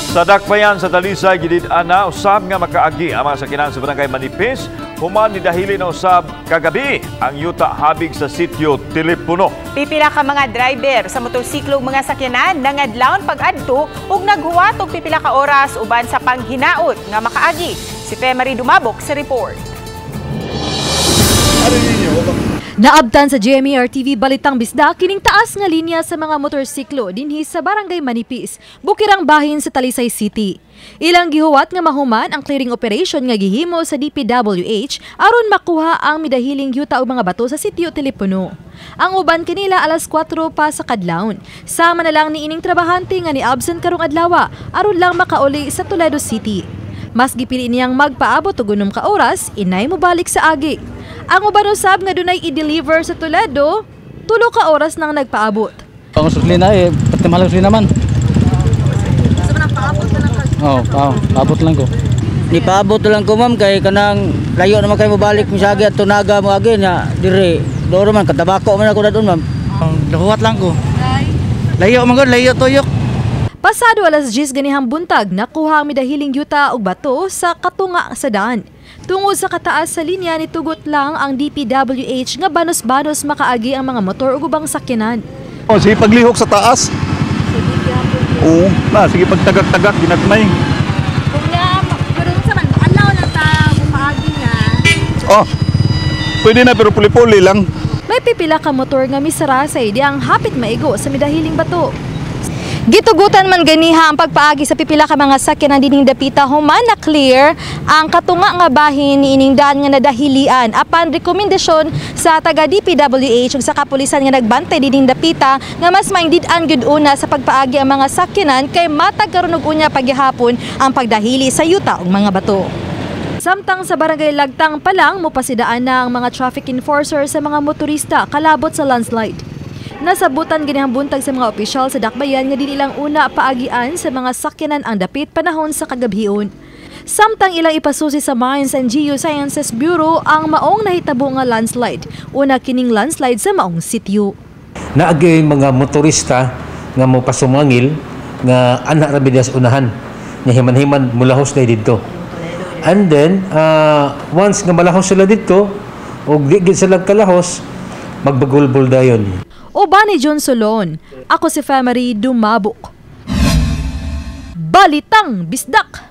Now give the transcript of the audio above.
Sa Dakbayan sa Talisay, gidid-an na usab nga makaagi ang mga sakyanan sa Barangay Manipis human nidahili na usab kagabi ang yuta habig sa sitio Telepono. Pipila ka mga driver sa motorsiklo ug mga sakyanan nangadlawon pag-adto ug naghuwat og pipila ka oras uban sa panghinaot nga makaagi. Si Femary Dumabok sa report. Naabtan sa GMA RTV Balitang Bisdak kining taas nga linya sa mga motorsiklo dinhi sa Barangay Manipis, bukirang bahin sa Talisay City. Ilang gihuwat nga mahuman ang clearing operation nga gihimo sa DPWH aron makuha ang midahiling yuta ug mga bato sa sitio Telepono. Ang uban kanila alas 4 pa sa kadlawon. Sama na lang ni ining trabahante nga ni absent karong adlaw aron lang makauli sa Toledo City. Mas gipili niyang magpaabot og 6 ka oras, inay mobalik sa agi. Ang uban usab nga dunay i-deliver sa Toledo, 3 ka oras nang nagpaabot. Ang gasolina eh, pati mahal ang gasolina man. So paabot na lang? Oo, oh, paabot lang ko. Ni paabot lang ko, ma'am, kay kanang layo naman kay mobalik misagi at tunaga mo agi na dire. Doon man katabako man ako na doon, ma'am. Nahuwat lang ko. Layo man gud, layo tuyok. Pasado alas 10 ganihang buntag, nakuha ang midahiling yuta og bato sa katunga sa daan. Tungod sa kataas sa linya, nitugot lang ang DPWH nga banos-banos makaagi ang mga motor ug ubang sakyanan. Oh, sige paglihok sa taas. Oo, na sige pagtagak-tagak ginagmay. Kung na, pero sa man, alaw lang ta paagi na. Oh. Pwede na pero puli-puli lang. May pipila ka motor nga misarasay di ang hapit maigo sa midahiling bato. Gitugutan man ganiha ang pagpaagi sa pipila ka mga sakyanan dining dapita human na clear ang katunga nga bahin ni ining daan nga nadahilian apan rekomendasyon sa taga DPWH ug sa kapulisan nga nagbantay dining dapita nga mas maingdid-an gyud una sa pagpaagi ang mga sakyanan kay matag karon og unya paghihapon ang pagdahili sa yuta ug mga bato. Samtang sa Barangay Lagtang pa lang, mopasidaan na ang mga traffic enforcer sa mga motorista kalabot sa landslide. Nasabutan ganihang buntag sa mga opisyal sa Dakbayan nga dili lang una paagian sa mga sakyanan ang dapit panahon sa kagabhion. Samtang ilang ipasusi sa Mines and Geosciences Bureau ang maong nahitabo nga landslide. Una kining landslide sa maong sitio. Naagay mga motorista nga mo pasumangil nga anak ra bida sa unahan nga himan-himan mulahos na didto. And then once nga malahos sila didto og di gid sila kalahos, magbagulbol dayon. Uban ni John Solon. Ako si Femary Dumabok. Balitang Bisdak!